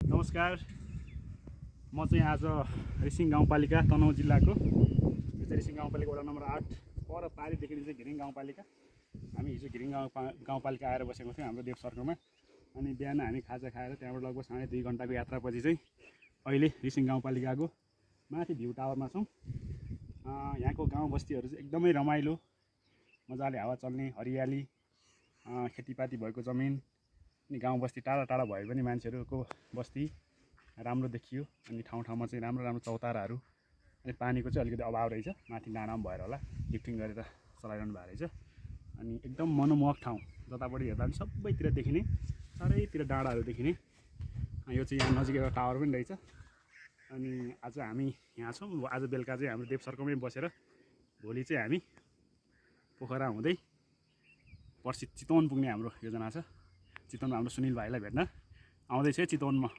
नमस्कार, म चाहिँ आज रिसिङ गाउँपालिका तनहुँ जिल्लाको रिसिङ गाउँपालिका वडा नम्बर 8 पर पारीदेखि चाहिँ घिरिङ गाउँपालिका। हामी हिजो घिरिङ गाउँपालिका आएर बसेको थियौँ हाम्रो देवसर्कमा। अनि बिहान हामी खाजा खाएर त्यहाँबाट लगभग 2.5 घन्टाको यात्रापछि चाहिँ अहिले रिसिङ गाउँपालिकाको माथि भ्यू टावरमा छौँ। यहाँको गाउँ बस्तीहरू चाहिँ एकदमै रमाइलो, मजाले हावा चल्ने, हरियाली, खेतीपाती भएको जमिन, अनि गाउँ बस्ती टाढा टाढा भए पनि मान्छेहरूको बस्ती राम्रो देखियो। अनि ठाउँ ठाउँमा चाहिँ राम्रो राम्रो चौताराहरू, अनि पानीको चाहिँ अलिकति अभाव रहेछ, माथि डाँडामा भएर होला लिफ्टिङ गरेर चलाइरहनु भएको रहेछ। अनि एकदम मनमोहक ठाउँ, जतापट्टि हेर्दा पनि सबैतिर देखिने, चारैतिर डाँडाहरू देखिने। यो चाहिँ यहाँ नजिक एउटा टावर पनि रहेछ। अनि आज हामी यहाँ छौँ। आज बेलुका चाहिँ हाम्रो देवसर्कमै बसेर भोलि चाहिँ हामी पोखरा हुँदै पर्सि चितवन पुग्ने हाम्रो योजना छ। चितवनमा हाम्रो सुनिल भाइलाई भेट्न आउँदैछ चितवनमा।